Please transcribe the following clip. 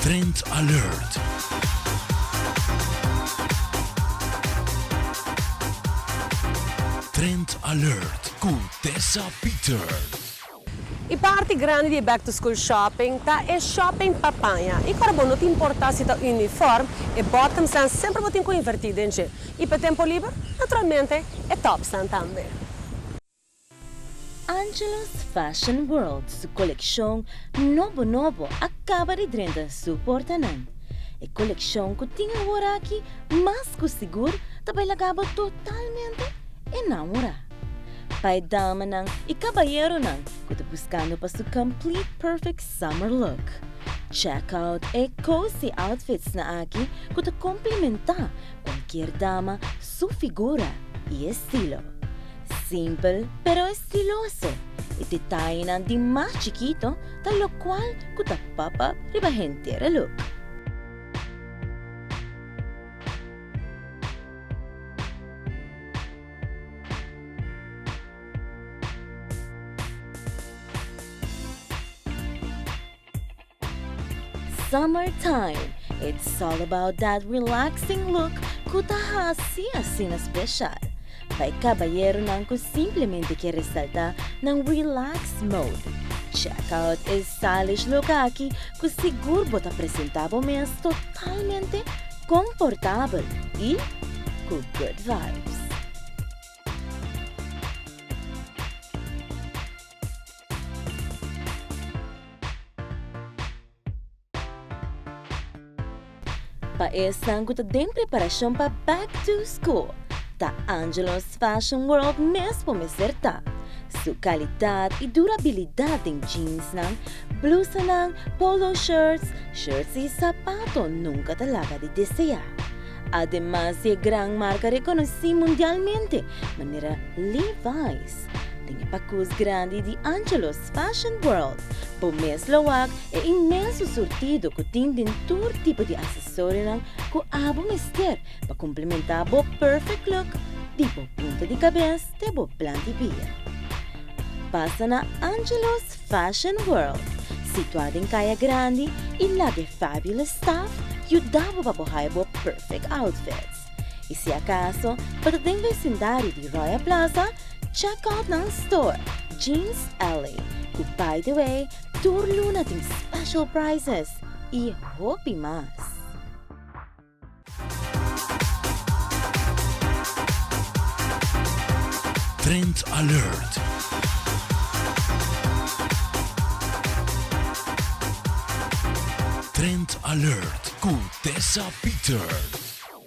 Trend Alert. Trend Alert ku Tessa Peters. E parti grandi di e back to school shopping ta e shopping pa paña. Y ora bo no ta importa si ta uniform, e bottoms nan semper bo tin cu inverti den dje. Y pa tempo liber, naturalmente, e tops nan tambe. Angelo's Fashion World su coleccion nobo nobo a caba di drenta su portanan. E coleccion cu tin awor aki mas cu sigur ta bay laga bo totalmente enamora. Pa e damanan y cabayeronan cu ta buscando pa su complete perfect summer look. Check out e cozy outfits na aki cu ta complementa cualkier dama su figura y estilo. Simpel pero estiloso. E detayenan di mas chikito ta locual cu ta pop up riba henter e look. Summertime, it's all about that relaxing look cu ta haci asina special. Pa e cabayeronan cu simplemente kier resalta nan relax mode. Check out e stylish look aki cu sigur bo ta presenta bo mes totalmente comfortabel y cu good vibes. Pa esnan ku ta den preparashon pa back to school, ta Angelo's Fashion World mes bo mester ta. Su kalidat i durabilidat den jeansnan, blusanan, polo shirts, shirts i sapato nunka ta laga di deseá. Ademas di e gran marka rekonosí mundialmente manera Levi's. Den e pakus grandi di Angelo's Fashion World, bo mes lo wak e inmenso surtido ku tin den tur tipo di asesorionan ku abo mester pa komplementá bo perfect look di bo punta di kabes te bo plan di bia. Pasa na Angelo's Fashion World, situá den Kaya Grandi i laga e fabulous staff yuda bo pa bo haya bo perfect outfits. I si akaso bo ta den vesindario di Royal Plaza, check out nan store, Jeans Alley, ku by the way tur luna tin special prices i hopi mas. Trend Alert. Trend Alert ku Tessa Peters.